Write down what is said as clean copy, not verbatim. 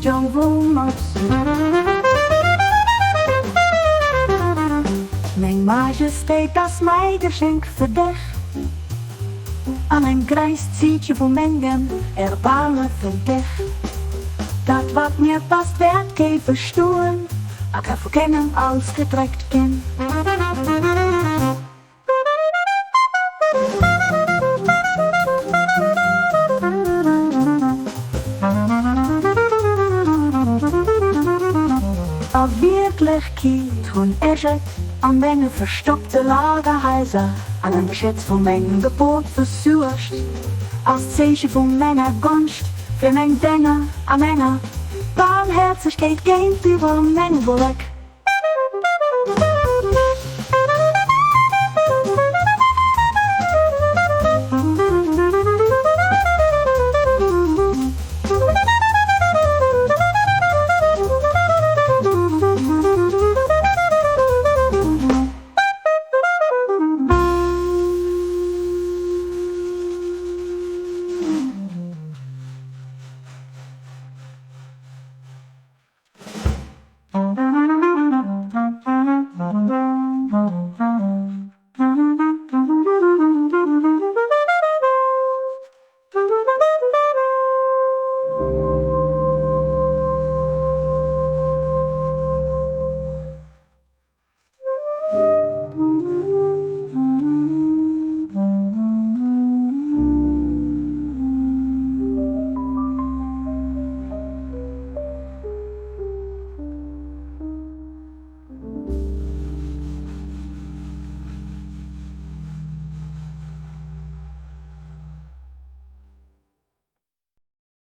jo wohl mat sinn. Meng Majestéit ass mäi Geschenk fir dech, an eng grouss Zeeche vu mengem Erbaarme fir dech. Dat wat mir passt wäert kee verstoen, a ka vu kengem ausgedréckt ginn. A Wierklechkeet hunn ech et an menge verstoppte Lagerhaiser an am Beschëtz vu mengem Gebot versuergt, als Zeeche vu menger Gonscht fir meng Dénger a menger Baarmhäerzegkeet géintiwwer mengem Vollek.